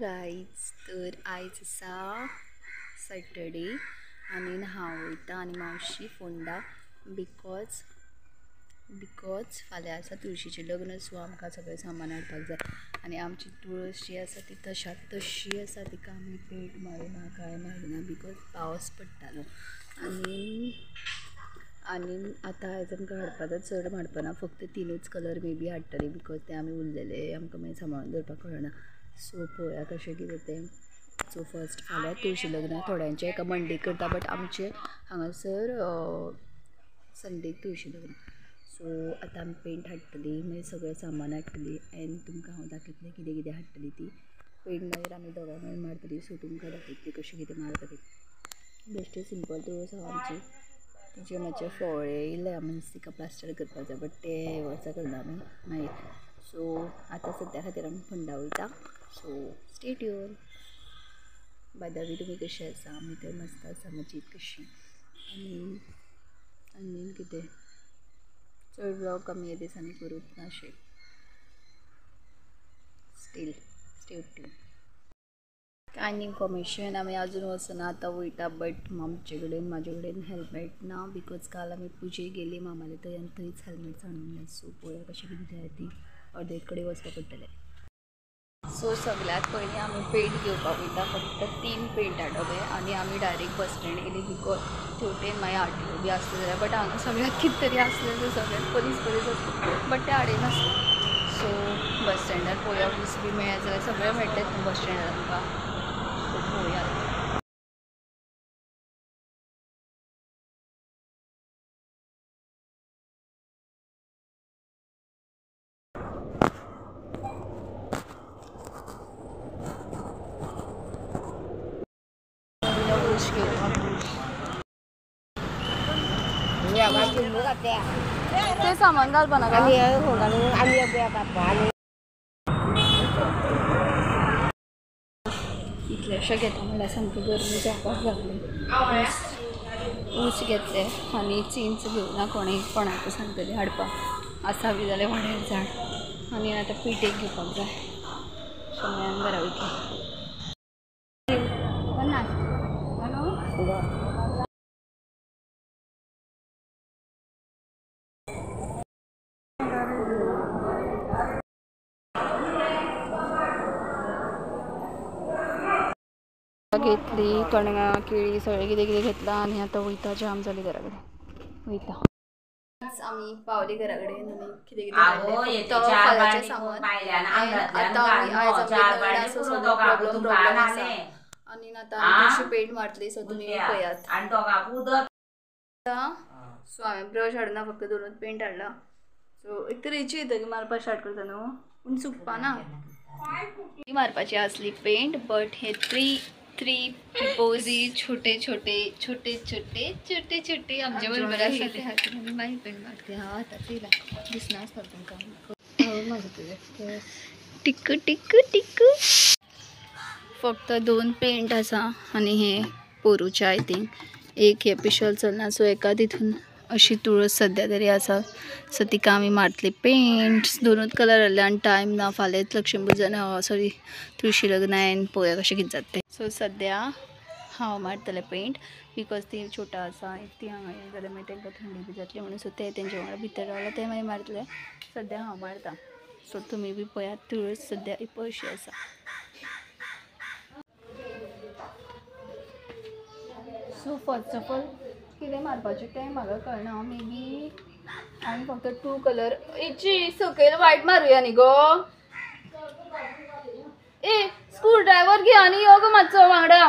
Guys, तर आयज आसा सॅटरडे आनी हांव वयता आनी मावशी फोंडा because because फाल्यां आसा तुळशीचें लग्न, सो आमकां सगळें सामान हाडपाक जाय आनी आमची तुळस जी आसा ती तशाक तशी आसा, तिका आमी पेंट मारुना कांय मारुना because पावस पडटालो आनी आनी आतां आयज आमकां हाडपा जाय, चड हाडपाना, फक्त 3 कलर मे बी हाडटले because ते आमी उरलेले आमकां मागीर सांबाळून दवरपाक कळना. सो पळोवया कशें कितें तें. सो फर्स्ट फाल्यां तुळशी लग्न, थोड्यांचें एका मंडे करता बट आमचें हांगासर संडेक तुळशी लग्न. सो आतां आमी पेंट हाडटली, मागीर सगळें सामान हाडटली एन्ड तुमकां हांव दाखयतलें कितें कितें हाडटली ती. पेंट मागीर आमी दोगां मेळून मारतली, सो तुमकां दाखयतली कशें कितें मारता ती. बेश्टी सिंपल तुळस आसा आमची, तिचे मातशे फोळे येयल्या मिन्स तिका प्लास्टर करपाक जाय बट ते वर्सा करना आमी मागीर. सो आतां सद्या खातीर आमी फोंडा वयता. So stay tune. By the way तुमी कशें आसा? आमी तर मस्त आसा, मजेत कशी. आनी आनी कितें चड व्लॉग आमी ह्या दिसांनी करूंक ना अशें. Still stay tune. कांय इन्फॉर्मेशन आमी अजून वचना, आतां वयता बट आमचे कडेन म्हाजे कडेन हेल्मेट ना because काल आमी पुजेक गेली मामाले थंय आनी थंयच हेल्मेट सांडून. सो पळोवया कशें कितें जाय ती, अर्दे कडेन वचपाक पडटलें. सो सगळ्यांत पयलीं आमी पेंट घेवपाक वयता, फक्त 3 पेंट हाडप आनी आमी डायरेक्ट बस स्टँड गेली because थेवटेन मागीर आरटीओ बी आसता जाल्यार बट हांगा सगळ्यांत कितें तरी आसलें तर सगळ्यांत पोलीस पोलीस आसता बट ते हाडिनासले. सो बस स्टँडार पळोवया ऊस बी मेळ्ळें जाल्यार सगळें मेळटलें न्हू बस स्टँडार आमकां. सो पळोवया. ते सामान घालपा नाका. इतलेशें घेता म्हणल्यार सामकी गरमी जावपाक लागली. ऊस घेतले आनी चिंच घेवना, कोणी कोणाक सांगतले हाडपाक आसा बी जाल्यार वाड्यार झाड. आनी आतां पीठ एक घेवपाक जाय, सगळ्यान घरा वयतली. घेतली कणगां केळी सगळें कितें कितें घेतलां आनी आतां वयता, जाम जाली घरा कडेन वयता. आमी पावली घरा कडेन आनी कितें कितें फाल्यांचें सामान. आतां आमी आयज आमगे सगळो प्रॉब्लम प्रॉब्लम आसा आनी आतां आमी कशी पेंट मारतली, सो तुमी पळयात. सो हांवें ब्रश हाडना, फक्त 2 पेंट हाडला. सो एक तर हेची येतकी मारपाक स्टार्ट करता न्हू, पूण सुकपाना. मारपाची आसली पेंट बट हे 3 पिपोजी छोटे छोटे छोटे छोटे छोटे छोटे आमचे बरोबर आसा ते खातीर आमी मागीर पेंट मारता. हांव आतां येयला दिसना आसता तुमकां म्हजें टिक्कू टिक्कू टिक्कू. फक्त 2 पेंट आसा आनी हे पोरूचे I think एक हे पिशल चलना. सो एका तितून अशी तुळस सद्या तरी आसा, सो तिका आमी मारतली पेंट. 2 कलर हाडले आनी टायम ना, फाल्यांच लक्ष्मीपुजन सॉरी तुळशी लग्न आनी पळोवया कशें कितें जाता तें. सो सद्या हांव मारतलें पेंट because ती छोटा आसा, ती हांगा येयली जाल्यार मागीर तांकां थंडी बी जातली म्हणून. सो ते तेंच्या वांगडा भितर रावला ते मागीर मारतले, सद्या हांव मारता. सो तुमी बी पळयात तुळस सद्या अशी आसा. सो फर्स्ट ऑफ ऑल कितें मारपाचें तें म्हाका कळना, मे बी आमी फक्त 2 कलर हेची सकयल वायट मारुया न्ही गो. ए स्क्रू ड्रायव्हर घे आनी यो गो मातसो वांगडा,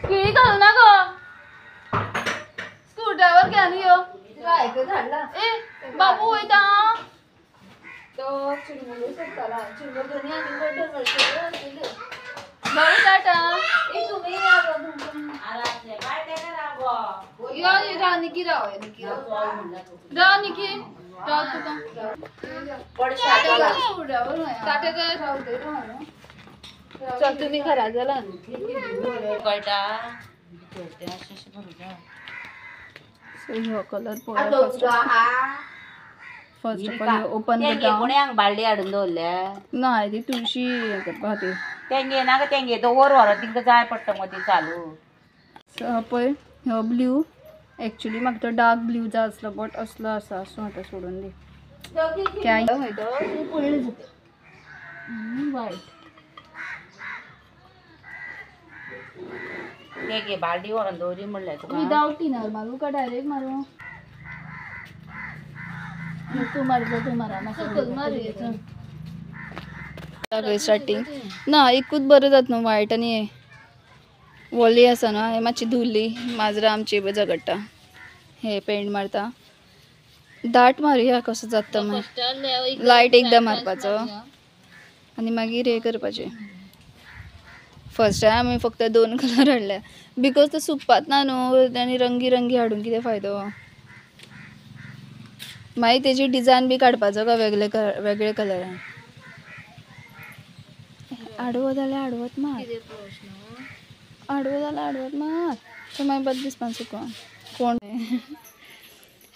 किळी घालू ना गो, स्क्रू ड्रायव्हर घे आनी यो. ए बाबू वयता तो चिरमुलो सोदताला, चिरमुलो घेवन आनी बाबू टाटा. राव निकी, राव निकी, राव निकी, राव तुका टाटा कर. चल तुमी घरा जाला कळटा. सो ह्यो कलर पळोवया. फर्स्ट ऑफ ऑल ओपन करता. कोण्याक बालडी हाडून दवरल्या ना ती तुळशी हें करपा खातीर. तेंगे ना गो तेंगे दवर व्हरोन तिंका जाय पडटा मग ती चालू. पळय हो ब्लू एक्चुली म्हाका तो डार्क ब्लू जाय आसलो बट असलो आसा सो आतां सोडून दी. काय वायट तेगे बालडी व्हरोन दवरी म्हणलें तुका. विदाउट टिनर मारू का डायरेक्ट मारू? तूं मारलो तूं मारा म्हाका स्टार्टींग ना एकूच बरें जाता न्हू वायट आनी हें वोली आसा न्हू हें मातशी धुल्ली माजरां आमची झगडटा. हे पेंट मारता दाट मारुया कसो जाता मागीर लायट एकदां मारपाचो आनी मागीर हें करपाचें. फर्स्ट टायम आमी फक्त 2 कलर हाडल्या because तो सुकपात ना न्हू आनी रंगी रंगी हाडून कितें फायदो. मागीर तेजी डिजायन बी काडपाचो काय वेगळे वेगळे कलरान. आडवो जाल्यार आडवत मार, आडवो जाल्यार आडवत मार, तो मागीर बरें दिसपा सुकोन. कोण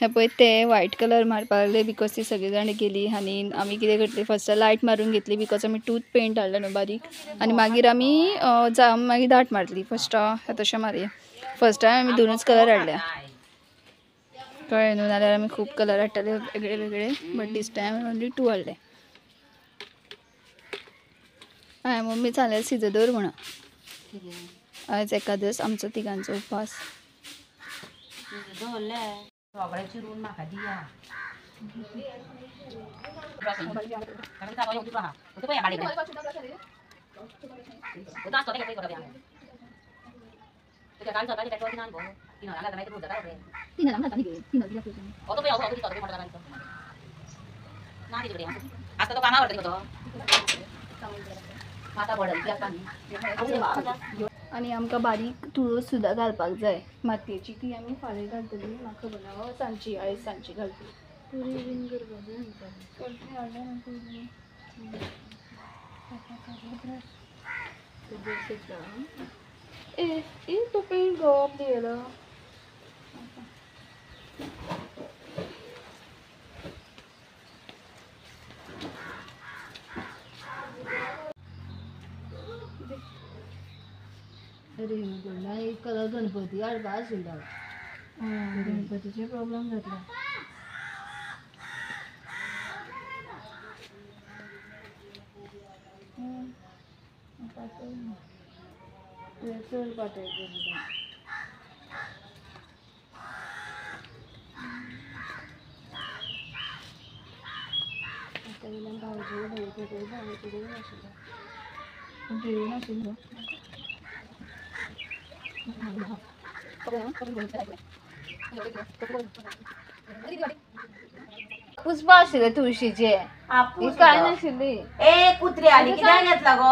हे पळय ते व्हायट कलर मारपाक लागले because ती सगळी जाणां गेली आनी आमी कितें करतली फर्स्ट लायट मारून घेतली because आमी टूथ पेंट हाडलो न्हू बारीक आनी मागीर आमी मागीर दाट मारतली. फर्स्ट तशें मारया. फर्स्ट टायम आमी 2च कलर हाडल्या कळ्ळें न्हू, नाल्यार आमी खूब कलर हाडटाले वेगळे वेगळे बट these time only 2 हाडले. हांवें मम्मी सांगलें सिज दवर म्हणून. आयज एकादस आमचो तिगांचो उपास. सगळें चिरून म्हाका दिया. आनी आमकां बारीक तुळस सुद्दां घालपाक जाय मातयेची, ती आमी फाल्यां घालतली म्हाका खबर ना सांजची आयज सांजची घालतली. ए ए तो पेंट गो दिलो. अरे एक कलर गणपती हाडपा आशिल्लो गणपतीचे प्रॉब्लम जातले. चड पातळ आतां वयल्यान भावजी भाई भावजी नाशिल्लो पूण ट्रेन आशिल्लो. पुष्पा आशिल्ले तुळशीचे काय नाशिल्ली. ए कुत्री आली कित्याक घेतला गो?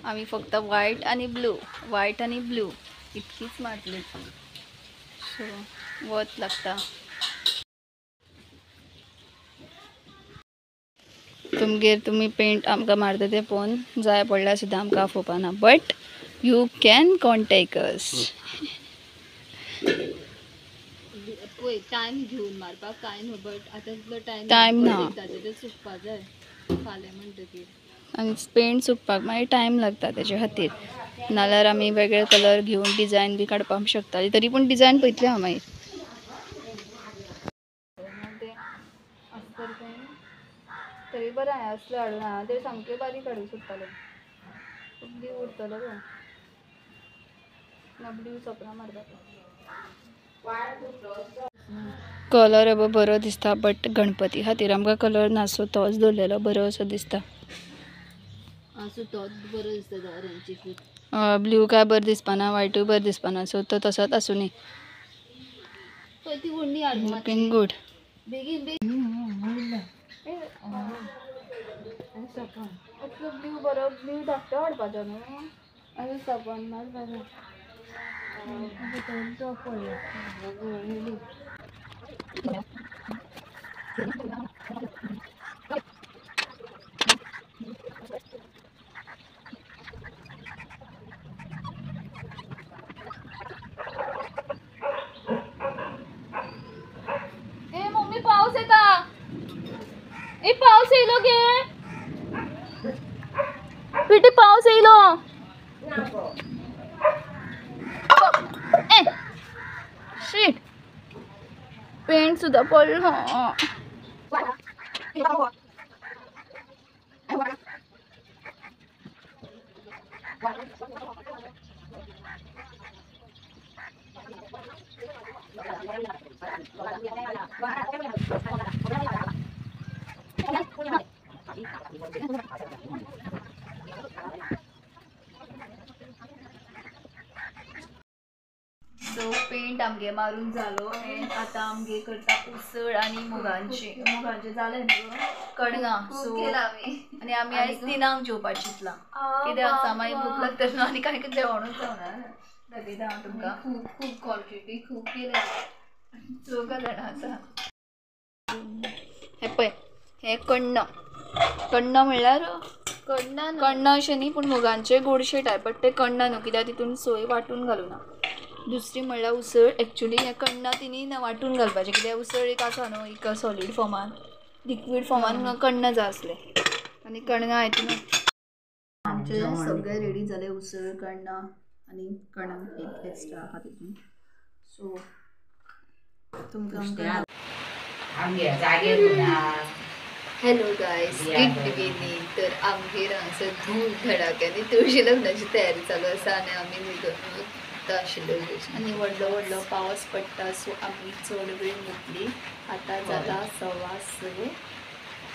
आमी फक्त व्हायट आनी ब्लू, व्हायट आनी ब्लू इतकीच मारली. सो वत लागता. तुमगेर तुमी पेंट आमकां मारता ते पळोवन जाय पडल्यार सुद्दां आमकां आफोवपाना, but you can contact us. पळय टायम घेवन मारपाक कांय न्हू, बट आतां इतलो टायम टायम ना ताजें सुकपा जाय फाल्यां म्हणटकीर. आनी पेंट सुकपाक मागीर टायम लागता तेजे खातीर, नाल्यार आमी वेगळे कलर घेवन डिजायन बी काडपाक शकता. तरी पूण डिजायन पळयतले हांव मागीर. तरी बरें हांवें असलें हाडून हांव ते सामकें बारीक हाडूंक सोदतालें. ब्लू उरतलो तो ना, ब्लू सोंपना मारपाचो. कलर बरो दिसता बट गणपती खातीर आमकां कलर ना सो तोच दवरलेलो बरो असो दिसता. बरो दिसता ब्लू काय बरें दिसपाना, व्हायटूय बरें दिसपाना, सो तो तसोच आसुनी. Looking good. बेगीन ब्लू बरो, ब्लू धाकटो हाडपाचो न्हू. आनी सपन मारपाचो. ए मम्मी पाऊस येता, ए पाऊस येयलो गे पिटी, पाऊस येयलो। ए शीट पेंट सुद्धा पडलो। सो पेंट आमगे मारून जालो एंड आतां आमगे करता उसळ आनी मुगांचे, मुगांचे जालें न्हू कणगां। सो आनी आमी आयज 3 जेवपाक चिंतलां, कित्याक मागीर भूक लागतली न्हू आनी कांय जेवणूच जावना। दाखयता हांव तुमकां खूब खूब क्वॉन्टिटी खूब केल्या, चवगा जाणां आसा। हें पळय हें कण्णां, कण्णां म्हणल्यार कण्णां अशें न्ही पूण मुगांचे गोडशे टायप, बट ते कण्णां न्हू कित्याक तितून सोय वांटून घालूना। दुसरी म्हणल्यार उसळ, एक्चुली हें कण्णां तिनी वांटून घालपाचें कित्याक उसळ एक आसा न्हू एक सॉलीड फॉर्मान, लिक्वीड फॉर्मान कण्णां जाय आसलें आनी कणगां हितून आमचें सगळें रेडी जालें, उसळ कण्णां आनी कणंग एक एक्स्ट्रा आहा तितून। सो तुमकां हॅलो गायस, गुड इव्हिनिंग। तर आमगेर हांगासर धूम धडाक्यांनी तुळशी लग्नाची तयारी चालू आसा आनी आमी न्हिदून आशिल्ले आनी व्हडलो व्हडलो पावस पडटा। सो आमी चड वेळ न्हिदली, आतां जाला 6:15,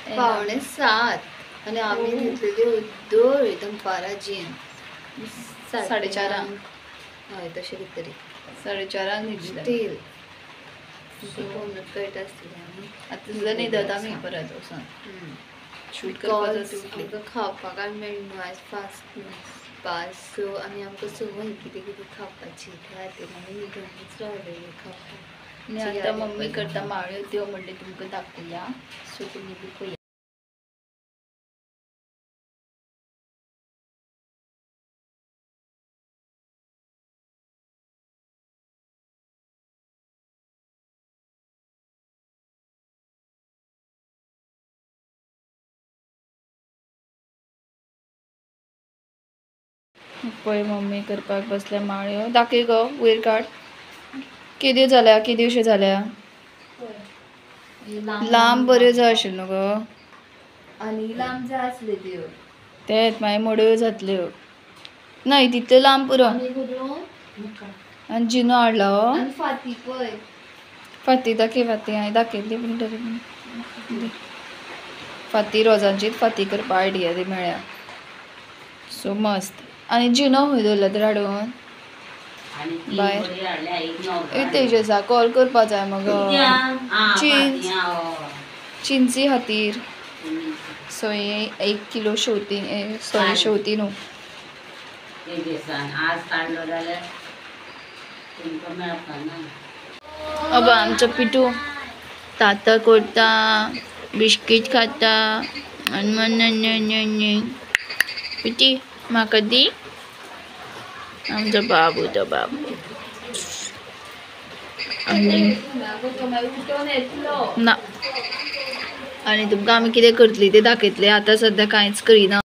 6:45 आनी आमी न्हिदलेली उद्दोळ दनपारां जीन 4:30, हय तशें कितें तरी 4:30 न्हिदली। कळटा आसतलें आमी आतां सुद्दां न्हिदत आमी परत वचोन शूट करपाक। खावपाक आमी मेळना आयज फास्ट पास, सो आनी आमकां संवय कितें कितें खावपाची, त्या खातीर आमी न्हिदूनच रावलेली खावपाक। आनी आतां मम्मी करता माळ्यो, त्यो म्हणलें तुमकां दाखोवया, सो तुमी बी पळया। पळय मम्मी करपाक बसल्या माळ्यो, दाखय गो वयर काड। केद्यो जाल्या, केद्योश्यो जाल्या, लांब बऱ्यो जाय आशिल्ल्यो न्हू गो, आनी लांब जाय आसल्यो त्यो, तेंच मागीर मोड्यो जातल्यो। ना तितल्यो लांब पुरो। आनी जिनो हाडला हो, फाती पळय, फाती दाखय, फाती हांवें दाखयल्ली पूण तरी फाती रोजांचीच फाती करपा आयडिया ती मेळ्ळ्या, सो मस्त। आनी जिनो खंय दवरला तर हाडून भायर तेजेसा कॉल करपा जाय मगो चिंच, चिंची खातीर। सो हे 1 किलो शेवती, सॉरी शेवती न्हू, अबा आमचो पिटू ताता करता, बिस्कीट खाता आनी पिटी म्हाका दी, आमचो बाबू तो बाबू। ना आनी तुमकां आमी कितें करतली तें दाखयतलें, आतां सद्या कांयच करिना।